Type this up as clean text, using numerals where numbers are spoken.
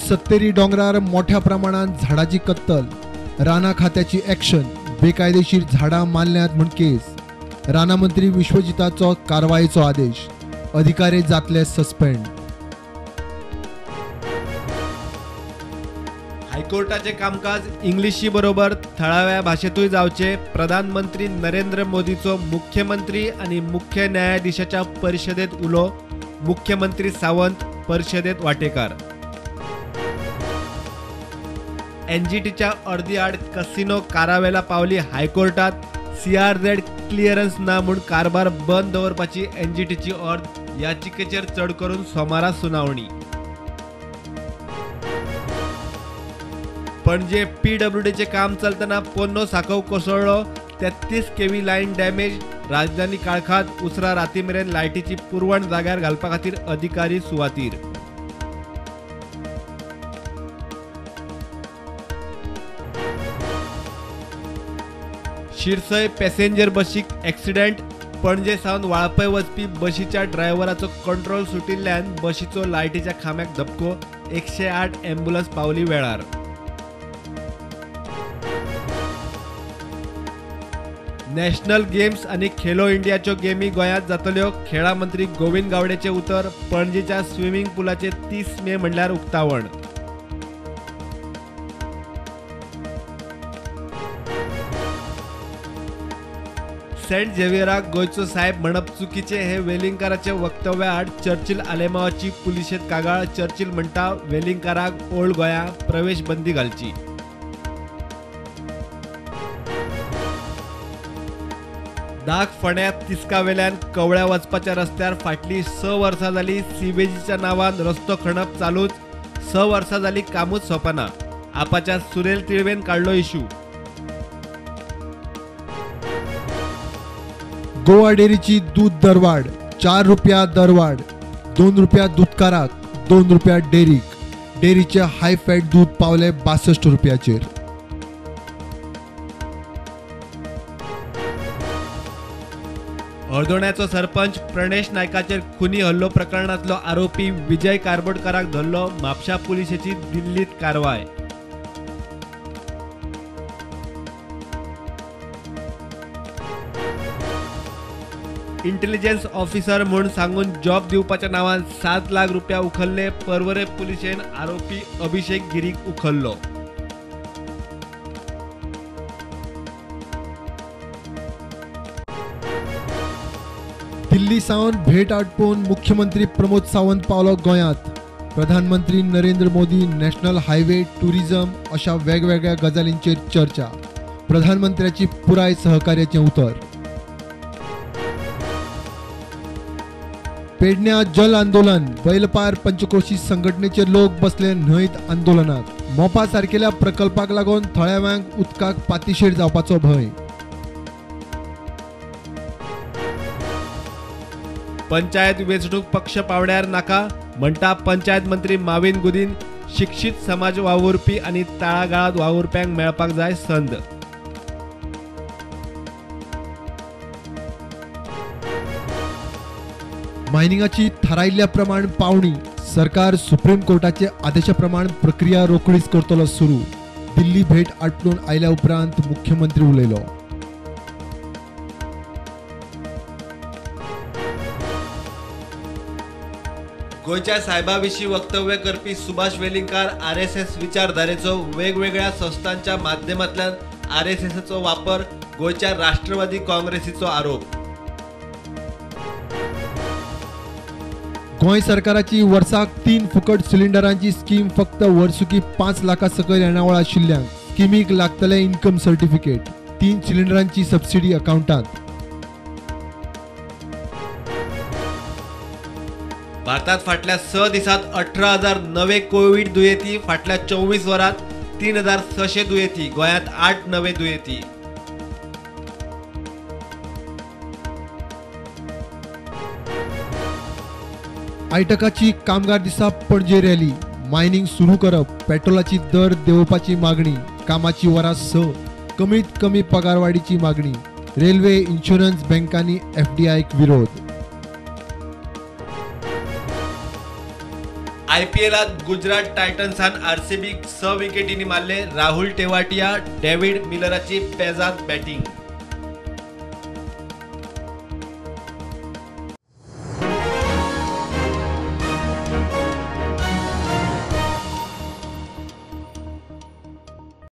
सत्तेरी डोंगरार मोठ्या प्रमाणात झाडाची कत्तल, राना खात्याची ॲक्शन, बेकायदेशीर झाडां मारल्यांत म्हूण केस, राना मंत्री विश्वजिताचो कारवायेचो आदेश, अधिकारी जातले सस्पेंड। हायकोर्टाचे कामकाज इंग्लिशी बरोबर थळाव्या भाशेतूय जावचे, प्रधानमंत्री नरेंद्र मोदीचो मुख्यमंत्री आनी मुख्य न्यायाधीशाच्या परिशदेत उलो, मुख्यमंत्री सावंत परिशदेत वाटेकार। एनजीटीच्या अर्दी आड कसिनो कारावेला पावली हायकोर्टात, सीआरझेड क्लियरन्स ना म्हूण कारभार बंद दवरपाची एनजीटीची अर्द, याचिकेचेर चड करून सोमारा सुनावणी। पणजे पीडब्ल्यूडीचे काम चलतना पोन्नो सांकव कोसळ्ळो, 33 केव्ही लायन डॅमेज, राजधानी काळखात उसरा राती मेरेन लायटीची पुरवण जाग्यार घालपा खातीर अधिकारी सुवातीर। शिरसय पॅसेंजर बशीक एक्सिडेंट, पणजे सावन वाळपय वचपी बशीच्या ड्रायव्हराचो कंट्रोल सुटिल्ल्यान बशीचो लायटीच्या खांब्याक धपको, 108 ॲम्ब्युलन्स पावली वेळार। नॅशनल गेम्स आनी खेलो इंडियाच्यो गेमी गोंयांत जातल्यो, खेळां मंत्री गोविंद गावडेचे उतर, पणजेच्या स्विमिंग पुलाचे 30 मे म्हणल्यार उक्तावण। सेंट झेवियराक गोंयचो साहेब म्हणप चुकीचे हे वेलिंगकाराचे वक्तव्याआड चर्चिल आलेमावाची पुलिशेंत कागाळ, चर्चिल म्हणटा वेलिंगकाराक ओल्ड गोंया प्रवेश बंदी घालची। दाग फण्या तिस्कावेल्यान कवळ्या वचपाच्या रस्त्यार फाटली 6 वर्सां जाली सिवेजीच्या नांवान रस्तो खणप चालूच, 6 वर्सां जाली कामूच सोंपना, आपाच्या सुरेल तिळवेन काडलो इशू। गोवा डेअरीची दूध दरवाढ, 4 रुपया दरवाढ, 2 रुपया दुधकाराक, 2 रुपया डेअरीक, डेअरीचे हाय फॅट दूध पावले 62 रुपयाचेर। हळदोण्याचो सरपंच प्रणेश नायकाचेर खुनी हल्लो प्रकरणांतलो आरोपी विजय कारबोडकाराक धरलो, म्हापशा पुलिशेची दिल्लीत कारवाय। इंटेलिजन्स ऑफिसर म्हूण सांगून जॉब दिवपाच्या नांवान 7 लाख रुपया उखल्ले, पर्वरे पुलिशेन आरोपी अभिषेक गिरीक उखल्लो। दिल्ली सावन भेट आटपून मुख्यमंत्री प्रमोद सावंत पावलो गोंयांत, प्रधानमंत्री Narendra Modi national highway, tourism अशा वेगवेगळ्या गजालींचेर चर्चा, प्रधानमंत्र्याची पुराय सहकार्याचें उतर। पेडण्या जल आंदोलन, बैलपार पंचक्रोशी संघटनेचे लोक बसले न्हंयत आंदोलनात, मोपा सारकेल्या प्रकल्पाक लागून थळाव्यांक उदकाक पातिशेर जावपाचो भंय। पंचायत वेंचणूक पक्ष पावड्यार नाका म्हणटा पंचायत मंत्री माविन गुदीन, शिक्षीत समाज वावुरपी आनी तळागाळांत वावुरप्यांक मेळपाक जाय संद। मायनिंगाची थारायिल्ल्या प्रमाण पावणी, सरकार सुप्रीम कोर्टाचे आदेशा प्रमाण प्रक्रिया रोखडीच करतलो सुरू, दिल्ली भेट आटपून आयल्या उपरांत मुख्यमंत्री उलयलो। गोंयच्या साहेबा विशीं वक्तव्य करपी सुभाष वेलिंगकार आरएसएस विचारधारेचो वेगवेगळ्या संस्थांच्या माध्यमांतल्यान आरएसएसचो वापर, गोंयच्या राष्ट्रवादी काँग्रेसीचो आरोप। गोंय सरकाराची वर्साक 3 फुकट सिलिंडरांची स्कीम फक्त वर्सुकी 5 लाखां सकयल येणावळ आशिल्ल्यांक, स्किमीक लागतलें इन्कम सर्टिफिकेट, 3 सिलिंडरांची सबसिडी अकाउंटांत। भारतात फाटल्या 6 दिसांत 18,000 नवे कोवीड दुयेंती, फाटल्या 24 वरांत 3,600 दुयेंती, गोंयांत 8 नवे दुयेंती। आयटकाची कामगार दिसा पणजे रॅली, मायनिंग सुरू करप, पेट्रोलाची दर देंवोवपाची मागणी, कामाची वरां 6, कमीत कमी पगारवाडीची मागणी, रेल्वे इन्शुरन्स बँकांनी एफडीआयक विरोध। आयपीएलात गुजरात टायटन्सान आरसीबीक 6 विकेटींनी मारले. राहुल टेवाटिया, डेव्हिड मिलराची पेजाद बॅटिंग.